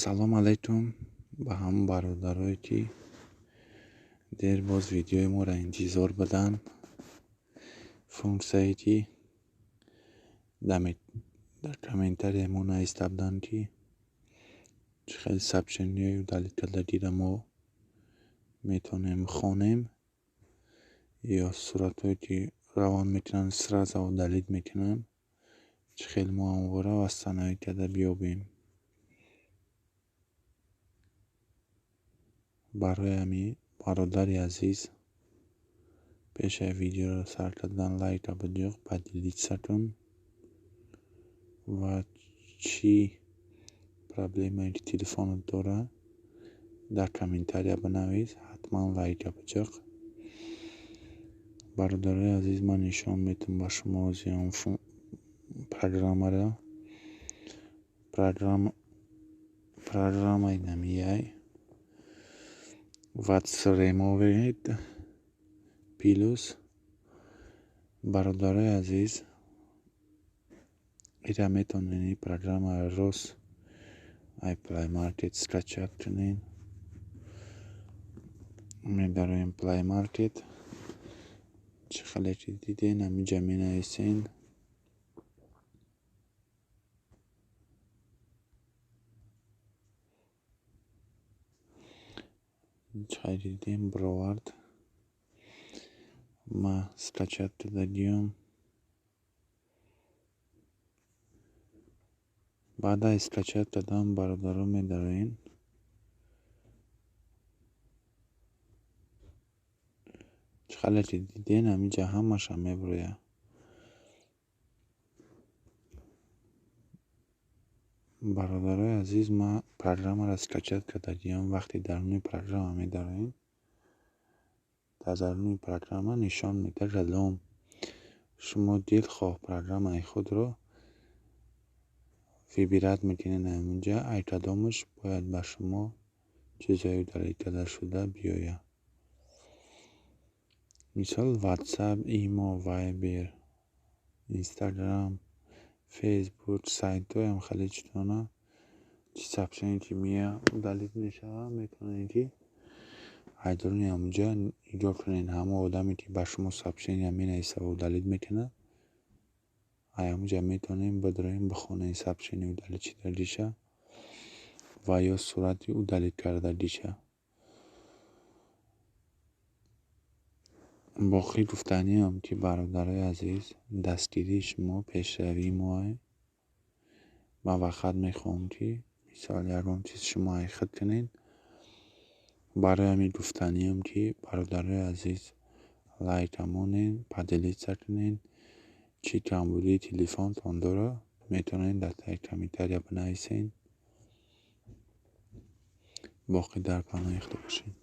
Салом алайкум ба ҳамон бародарое, ки дер боз видеои моро интизор буданд. Функсияе, ки дар комментария мо нависта буданд, ки чӣ хел сообщениҳои удалить кардагиро мо метавонем бихонем ё суратҳое, ки равон мекунанд, сразу удалить мекунанд, чӣ хел мо ҳамвора восстановить карда биёбем. Барои ҳамин, бародари азиз, пешаи видеоро сар кардан лайка биҷиқ, поделиться кун ва чӣ проблемае ки телефонат дорад, дар комментария бинавис, ҳатман лайка биҷиқ. Бародарои азиз, ман нишон медиҳам ба шумо ҳозир программаро. Программаи намияй WhatsRemover Plus. Бародарои азиз, ира метавонед ин программаро рост ай Play Market скачать кунед. Медароем Play Market. Чӣ хеле ки диден, ҳаминҷа менависен чӣ хеле дидем, бировард. Ма скачать кардагиём. Баъд аз скачать кардан, бародарон, медароем. Чӣ хеле ки диден, ҳаминҷа ҳамаша мебирояд. Бародарои азиз, ман программаро скачать кардагиём. Вақте даруни программа медароем, дар даруни программа нишон медиҳад кадом шумо дилхоҳ программаи худро выбирать мекунед. Ҳаминҷа ай кадомаш бояд ба шумо чизҳои удалить карда шуда биёяд. Мисол, WhatsApp, Имо, Viber, Instagram, Facebook, сайтҳоям хеле чизона, чӣ сообщение ки меяд, удалить мешавад, метавонед ки аз даруни ҳамонҷа нигоҳ кунед. Ҳамон одаме, ки ба шумо сообщения менависад ва удалить мекунад, ай ҳамонҷа метавонем бидароем, бихонем сообщение удалить шудагиша ва ё сурати удалить кардагиша. Боқӣ гуфтаниам, ки, бародарои азиз, дастгирии шумо пешравии моа. Ман фақат мехоҳам, ки мисол ягон чиз шумо ай худ кунед. Барои ҳамин гуфтаниам, ки, бародарои азиз, лайка монед, поделиться кунед. Чӣ камбудии телефонтон дорад, метавонед дар таги комментария бинависед. Боқӣ дар паноҳи Худо бошед.